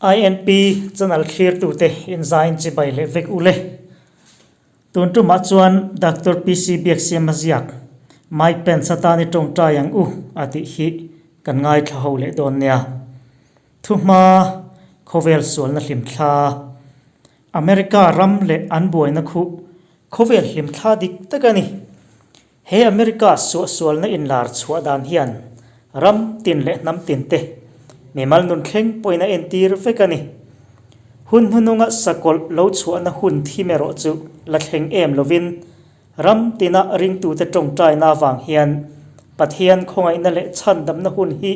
INP channel thlirtute inzain chibai leh vek u le. Tun tumah chuan Doctor PC Biaksiama ziak Mike Pence atan i tawngtai ang u a tih hi kan ngaithla ho leh dawn nia. Thuhma, khawvel sualna hlimthla, America ram leh an buaina khuh khawvel hlimthla dik tak a ni. He America suahsualna inlar chhuah dan hian ram tin leh hnam tin te mimal nun thleng pawhin a entir vek a ni. Hun hnununga sakawlh lo chhuahna hun thim erawh chu la thleng em lovin ram tina ringtute tawngtaina avang hian Pathian khawngaihna leh chhandamna hun hi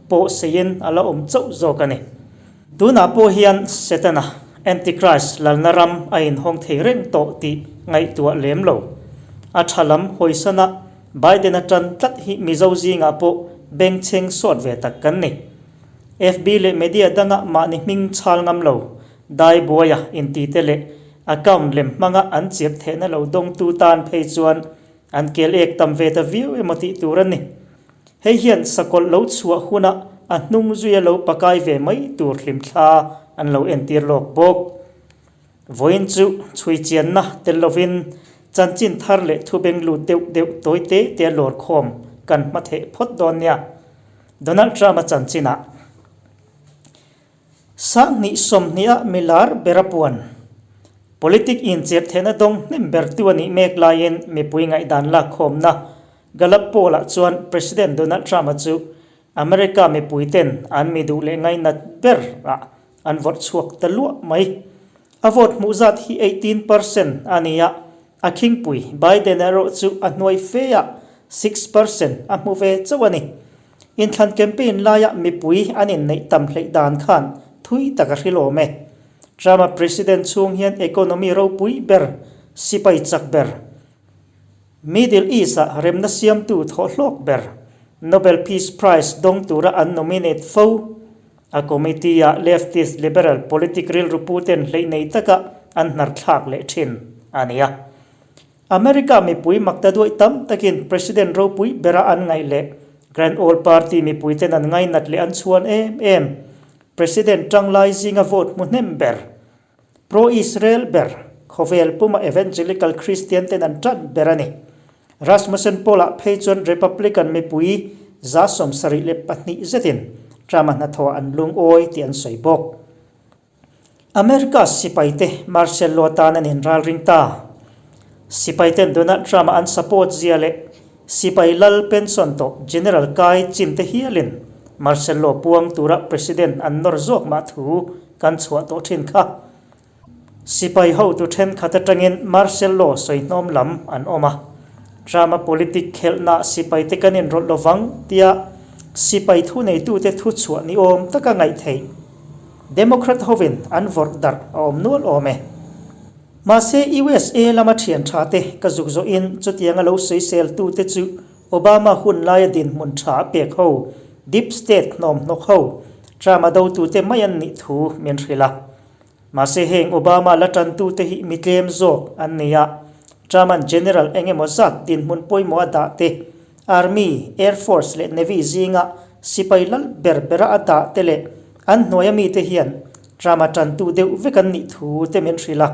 pawh seiin a la awm chauh zawk a ni. Tunah pawh hian Setana, Antichrist, lalna ram a inhawng thei reng tawh tih ngaihtuah lem lo. A tha lam hawisana Biden-a tan tlat hi Mizo zingah pawh bengchheng sawt ve tak kan ni. FB leh media danga mahni hming chhal ngam lo, dai buaia intite leh account lem hmanga an chirh thehna lo dawngtu tan phei chuan an kel ek tam ve ta viau emaw tih tur a ni. Hei hian sakawlh lo chhuah huna a hnung zuia lo pakai ve mai tur hlimthla an lo entir lawk bawk. Vawiin chu chhui chianna tel lovin chanchin thar leh thu beng lut deuh deuh tawi te te a lawr khawm kan hma theih phawt dawn nia. Donald Trump-a chanchinah Sanghnih sawmhniha milar ber a puan. Politic inchirh theihna dawng hnem bertu a nih mek laiin mipui ngaihdan lakkhawmna Gallup poll-ah chuan President Donald Trump-a chu America mipuiten an mi duh leh ngainat berah an vawrh chhuak ta luah mai. A vote hmuh zat hi 18% a ni a, a khingpui Biden erawh chu a hnuai feah 6% a hmu ve chauh a ni. Inthlan campaign laia mipui an inneih tam hleih dan khan thui tak a hrilawm e. Trump-a president chhung hian economy ropui ber, sipai chak ber, Middle East-ah remna siamtu thawhhlawk ber, Nobel Peace Prize dawng tura an nominate fo. A committee-ah leftist liberal politic rilru puten hleih nei taka an hnar thlak leh thin a ni a. America mipui makta duaih tam takin President ropui bera an ngaih leh Grand Old Party mipuiten an ngainat leh an chhuan em em President tanglai zinga vote hmu hnem ber, Pro-Israel ber, khawvel puma Evangelical Christian ten an tan ber a ni. Rasmussen Poll-ah phei chuan Republican mipui 72 zetin Trump-a hnathawh an lungawi tih an sawi bawk. America sipaite martial law atan an inralring ta. Sipaiten Donald Trump-a an support zia leh sipai lal pension tawh General Kai chin te hialin martial law puang tura President an nawr zawk mah thu kan chhuah tawh thin kha. Sipai hotu thenkhat atangin martial law sawi hnawm lam an awm a. Trump-a politic khelhna sipaite kan inrawlh lovang tia sipai thuneitute thuchhuah ni awm taka ngaih theih. Democrat hovin an vawrh darh a awm nual awm e. Mahse USA lama thian tha te ka zuk zawhin chutianga lo sawisel tu te chu Obama hun laia dinhmun tha a pek ho, deep state hnawm hnawk ho, Trump a dotu te mai an nih thu min hrilh a. Mahse heng Obama la tantu te hi mi tlem zawk an ni a, Trump an general eng emaw zat dinhmun pawimawh a dah te, Army, Air Force leh Navy zinga sipai lal ber bera a dah te leh an hnuaia mite hian Trump-a tantu deuh vek an nih thu te min hrilh a.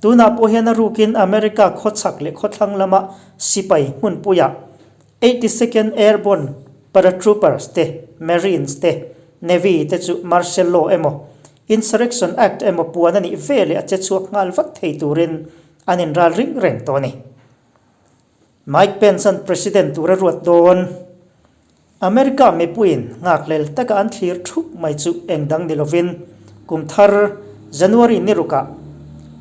Tunah pawh hian a rukin America khawchhak leh khawthlang lama sipai hmunpuiah 82nd Airborne Paratroopers te, Marines te, Navy te chu Martial Law emaw Insurrection Act emaw puan a nih veleh a che chhuak nghal vat thei turin an inral ring reng tawh a ni. Mike Pence-a'n President tur a ruat dawn. America mipuiin ngakhlel taka an thlir thup mai chu eng dang ni lovin kum thar January ni rukah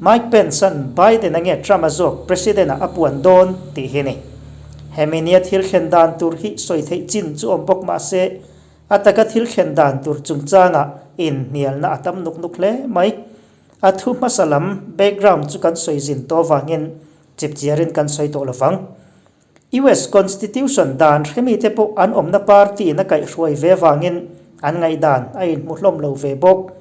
Mike Pence-a'n Biden-a nge Trump-a zawk President-ah a puan dawn tih hi ni. Hemi nia thil thlen dan tur hi sawi theih chin chu awm bawk mah se a taka thil thlen dan tur chungchangah inhnialna a tam nuk nuk hle mai. A thu hmasa lam background chu kan sawi zin tawh avangin Chipchiarin kan sawi tawh lovang. US Constitution dan hremite pawh an awmna party in a kaihhruai ve avangin an ngaihdan a inhmu hlawm lo ve bawk.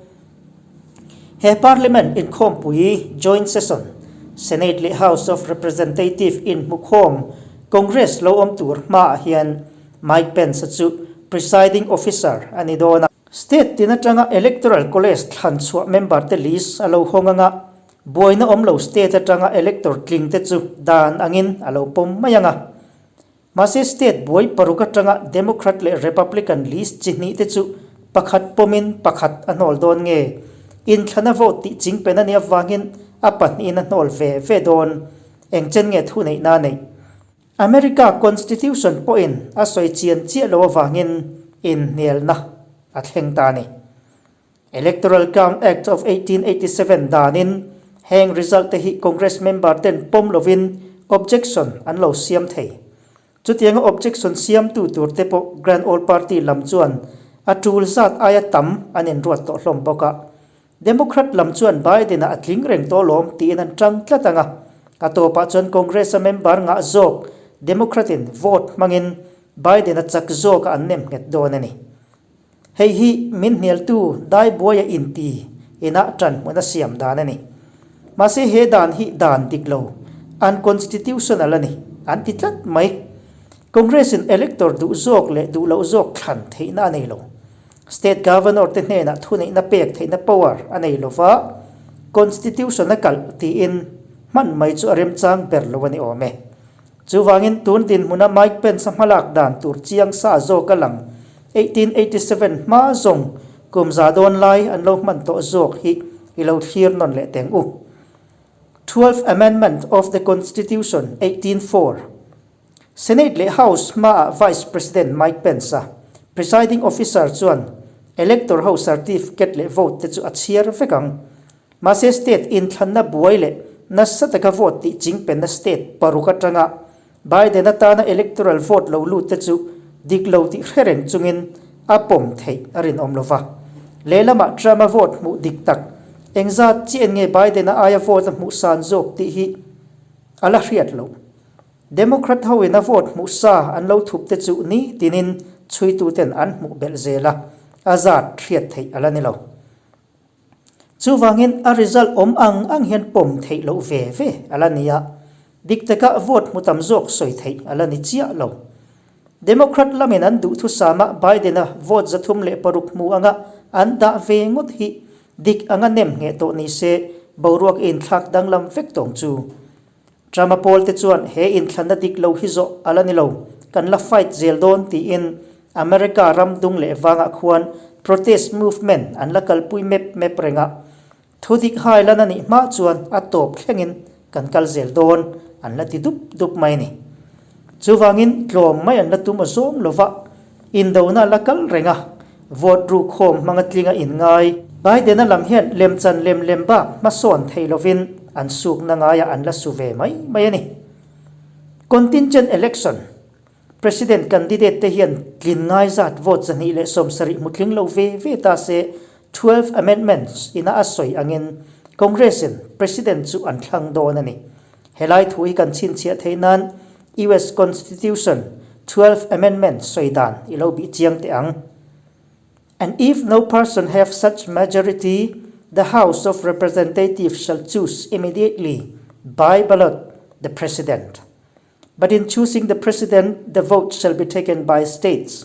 He Parliament inkhawmpui, Joint Session, Senate leh House of Representative inhmukhawm Congress lo awm tur hmaah hian Mike Pence-a chu Presiding Officer a ni dawn a. State tin atanga Electoral College thlan chhuah member te list a lo hawng anga, buaina awm lo state atanga elector tling te chu dan angin a lo pawm mai anga. Mahse state buai paruk atanga Democrat leh Republican list chi hnih te chu pakhat pawmin pakhat a hnawl dawn nge? Inthlana vote tih chingpen a nih avangin a pahnihin a hnawl ve ve dawn. Engchen nge thuneihna a neih? America Constitution pawhin a sawi chian chiah lo avangin inhnialna a thleng ta a ni. Electoral Count Act of 1887 danin heng result te hi Congress member ten pawm lovin objection an lo siam thei. Chutianga objection siamtu tur te pawh Grand Old Party lam chuan a tul zat aia tam an inruat tawh hlawm bawk a. Democrat lam chuan Biden-a a tling reng tawh lawm tiin an tang tlat ang a, a tawpah chuan Congress-a member ngah zawk Democrat-in vote hmangin Biden-a chak zawkah an nem nghet dawn a ni. Hei hi min hnialtu daibuaia inti inah tan hmun a siam dan a ni. Mahse he dan hi dan dik lo, unconstitutional a ni, an ti tlat mai. Congress-in elector duh zawk leh duh loh zawk thlan theihna a nei lo. State Governor te hnenah thuneihna pek theihna power a nei lova, Constitution a kalh tiin hman mai chu a remchang ber lo a ni awm e. Chuvangin tun dinhmuna Mike Pence-a hmalak dan tur chiang sa zawk a lang 1887 hma zawng kum za dawn lai an lo hman tawh zawk hi i lo thlir nawn leh teng u. Twelfth Amendment of the Constitution, 1804. Senate leh House hmaah Vice President Mike Pence-a, presiding officer chuan elector ho certificate leh vote te chu a chhiar vek ang. Mahse state inthlanna buai leh nasa taka vote tih chingpenna state paruk atanga Biden atana electoral vote lo lut te chu dik lo tih hre reng chungin a pawm theih a rinawm lo va. Lehlamah Trump-a vote hmuh dik tak engzat chiah nge Biden-a aia vote a hmuh san zawk tih hi a la hriat loh. Democrat ho in a vote hmuh sa an lo thup te chu ni tinin chhuitu ten an hmuh belh zel a, a zat hriat theih a la ni lo. Chuvangin a result awm ang ang hian pawm theih loh ve ve a la ni a, dik taka vote hmu tam zawk sawi theih a la ni chiah lo. Democrat lamin an duhthusama Biden-a vote 306 hmu anga an dah ve ngawt hi dik anga nem ngheh tawh ni se boruak inthlak danglam vek tawng chu. Trump-a pawlte chuan he inthlanna dik lo hi zawh a la ni lo, kan la fight zel dawn tiin America ram dung leh vangah khuan protest movement an la kalpui mep mep reng a. Thu dik hai lan a nih hma chuan a tawp thlengin kan kal zel dawn an la ti dup dup mai a ni. Chuvangin tlawm mai an la tum a zawng lo va, Indona la kal reng a, vote ru khawm hmanga tlinga inngai. Biden-a lam hian lemchan lem lem bak hmasawn thei lovin an sukna ngaiah an la su ve mai mai a ni. Contingent election, President candidate te hian tlin ngai zat vote 270 hmu tling lo ve ve ta se Twelfth Amendment ina a sawi angin Congress-in President chu an thlang dawn a ni. Helai thu hi kan chhinchhiah theih nan US Constitution, Twelfth Amendment sawi dan i lo bih chiang teh ang. And if no person have such majority, the House of Representatives shall choose immediately by ballot the President. But in choosing the President, the vote shall be taken by states.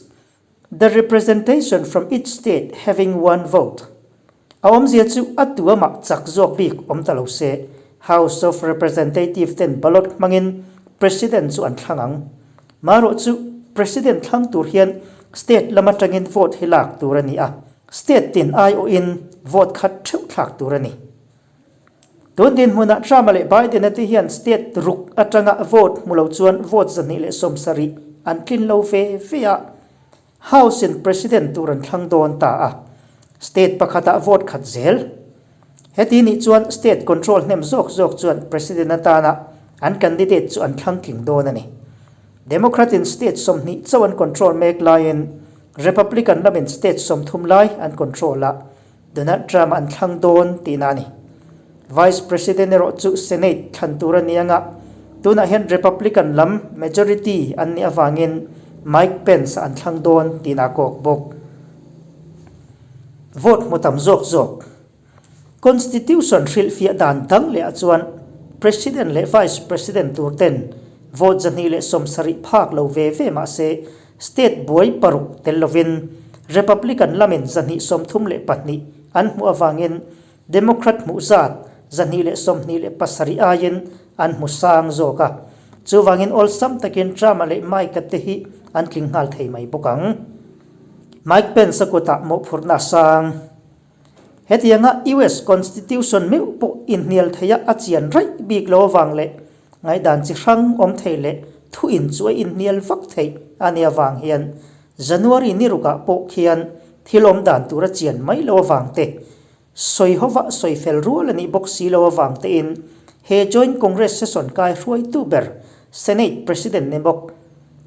The representation from each state having one vote. A awmzia chu a tu amah chak zawk bik awm ta lo se, House of Representative ten ballot hmangin President chu an thlang ang. Marawh chu President thlang tur hian state lam atangin vote hi lak tur a ni a, state tin aiawhin vote khat theuh thlak tur a ni. Tun dinhmunah Trump-a leh Biden-a te hian state ruk atanga vote hmu lo chuan vote 270 an tlin lo ve ve a, House-in President tur an thlang dawn ta a, state pakhatah vote khat zel. Heti nih chuan state control hnem zawk zawk chuan President atana an candidate chu an thlang tling dawn a ni. Democrat-in state 20 chauh an control mek laiin Republican lamin state 30 lai an control a, Donald Trump an thlang dawn tihna a ni. Vice President erawh chu Senate thlan tur a ni anga, tunah hian Republican lam majority an nih avangin Mike Pence an thlang dawn tihna a kawk bawk. Vote hmu tam zawk zawk. Constitution hrilhfiah dan dang leh ah chuan President leh Vice President tur ten vote 270 phak lo ve ve mahse State buai paruk tel lovin Republican lamin 232 an hmuh avangin Democrat hmuh zat 127 aiin an hmu sang zawk a. Chuvangin awlsam takin Trump-a leh Mike-a te hi an tling nghal thei mai bawk ang. Mike Pence-a kutah mawhphurhna a sang. Hetianga US Constitution meuh pawh inhnial theia a chian raih bik lo avang leh ngaihdan chi hrang awm thei leh thu inchu a inhnial vak theih a nih avang hian January ni rukah pawh khian thil awm dan tur a chian mai lo avang te, sawi hova sawi fel rual a nih bawk si lo avang tein he Joint Congress session kai hruaitu ber Senate President ni bawk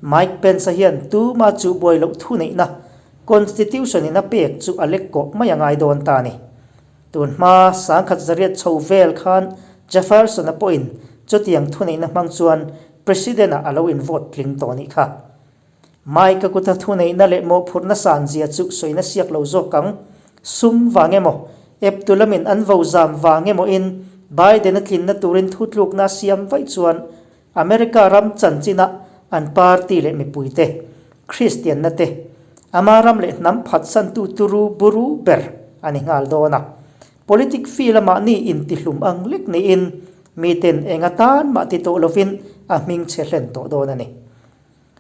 Mike Pence-a hian tuma chu buai loh thu neihna Constitution in a pek chu a lek kawh mai a ngai dawn ta a ni. Tun hma sangkhat zariat chho vel khan Jefferson-a pawhin chutiang thuneihna hmang chuan President-ah a lo in-vote tling tawh a nih kha. Mike-a kuta thuneihna leh mawhphurhna san zia chu sawina siak lo zawk ang. Sum vang emaw, eptu lamin an vo zam vang emawin Biden-a tlinna turin thutlukna a siam vaih chuan America ram chanchina an party leh mipuite, Kristianna te, ama ram leh hnam phatsantu turu buru ber a ni nghal dawn a. Politic field-a mahni intihlum ang lek niin miten eng atan mah ti tawh lovin a hming chhe hlen tawh dawn a ni.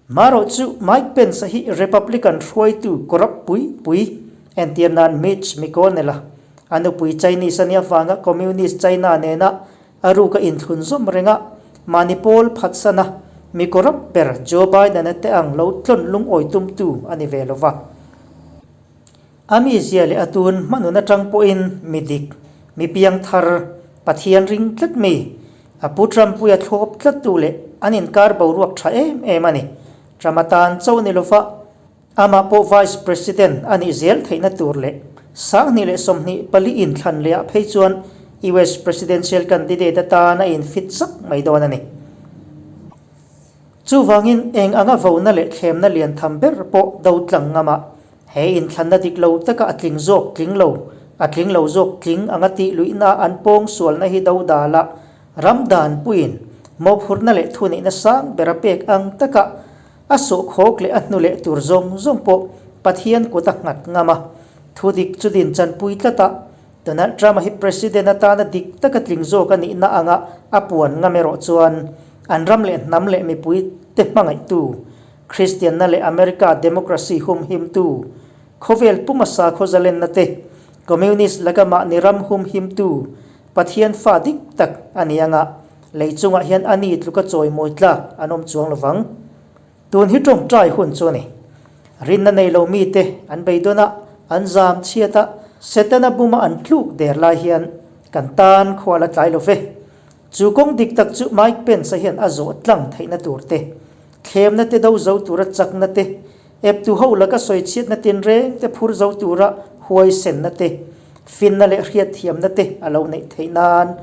Marawh chu Mike Pence-a hi Republican hruaitu corrupt pui pui, entir nan Mitch McConnell-a, a nupui Chinese a nih avanga Communist China nena a ruka inthlun zawm renga mahni pawl phatsana mi corrupt ber Joe Biden-a te ang lo tlawn lungawi tumtu a ni ve lo va. A mizia leh a tun hmanun atang pawhin mi dik, mi piangthar, Pathian ring tlat mi, a pu Trumpuia thlawp tlattu leh an inkar boruak tha em em a ni. Trump atan cho ni lova amah pawh Vice President a nih zel theihna tur leh 2024 inthlan lehah phei chuan US Presidential candidate atan a infit zak mai dawn a ni. Chuvangin eng anga vona leh thlemna lian tham ber pawh do tlang ngama He inthlanna dik lo taka a tling zawk tling lo, a tling lo zawk tling anga tih luihna an pawng sualna hi do dala ram dan puiin mawhphurhna leh thuneihna sang bera pek ang taka a sawhkhawk leh a hnu leh tur zawng zawng pawh Pathian kut a nghat ngam a. Thu dik chu din chanpui tlat a, Donald Trump-a hi President atana dik taka tling zawk a nihna anga a puan ngam erawh chuan an ram leh hnam leh mipui te hmangaihtu Kristianna leh America democracy humhimtu, khawvel puma sakhaw zalenna te, Communist laka mahni ram humhimtu, Pathian fa dik tak a ni anga, lei chungah hian a ni tluka chawimawi tlak an awm chuang lovang. Tun hi tawngtai hun chu a ni. Rinna nei lo mite an beidawn a, an zam chhiat a, Setana buma an tluk der lai hian kan tan khual a tlai lo ve. Chu kawng dik tak chu Mike Pence-a hian a zawh tlang theihna tur te, thlemna te do zo tura chakna te, eptu ho laka sawichhiatna tinreng te phur zo tura huaisenna te, finna leh hriatthiamna te a lo neih theih nan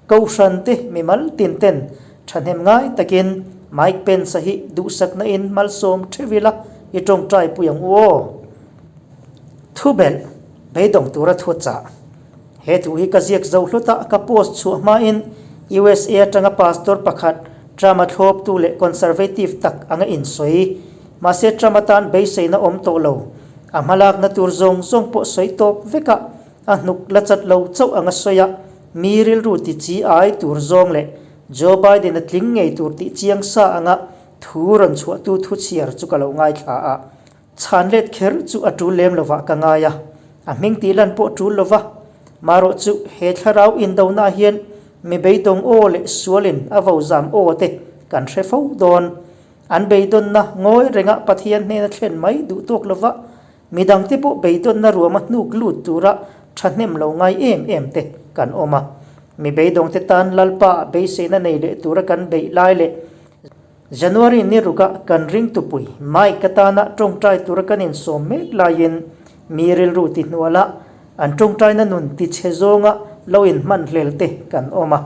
Kohhran te mimal tin ten thahnem ngai takin Mike Pence-a hi duhsakna in malsawm theuh ila i tawngtai pui ang u aw. Thubelh, beidawng tura thuchah. He thu hi ka ziak zo hlut a, ka post chhuah hmain USA atanga pastor pakhat Trump-a thlawptu leh conservative tak anga insawi. Mahse Trump atan beiseina awm tawh lo. A hmalakna tur zawng zawng pawh sawi tawp vek a, a hnuk la chat lo chauh anga sawi a, mi rilru ti chi ai tur zawng leh Joe Biden-a tling ngei tur tih chiang sa anga thu rawn chhuahtu thu chhiar chu ka lo ngaithla a. Chhan let kher chu a tul lem lovah ka ngai a, a hming tih lan pawh tul lova. Marawh chu he thlarau indonaah hian mi beidawng aw leh sualin a vo zam aw te kan hre fo dawn. An beidawnna ngawi renga Pathian hnena thlen mai duh tawk lova, midangte pawh beidawnna ruama hnuk lut tura thahnem lo ngai em em te kan awm a. Mi beidawngte tan Lalpa beiseina nei leh tura kan beih lai leh January ni ruka kan ringtupui Mike atana tawngtai tura kan insawm mek laiin mi rilru ti hnuala an tawngtaina nun ti chhe zawnga lo inhman hlel te kan awm a.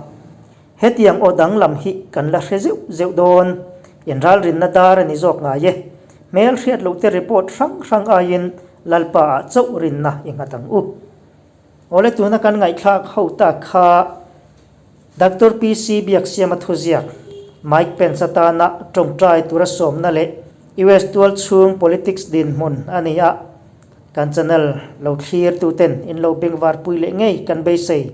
Hetiang aw danglam hi kan la hre zeuh zeuh dawn. Inralrinna dar a ni zawk ngai e. Hmel hriat loh te report hrang hrang aiin Lalpa ah chauh rinna i nghat ang u. Awle tuna kan ngaihthlak ho tak kha Doctor PC Biaksiama thuziak, Mike Pence atana tawngtai tura sawmna leh US tual chhung politics dinhmun a ni a. Kan channel lo thlir tuten in lo bengvar pui leh ngei kan beisei.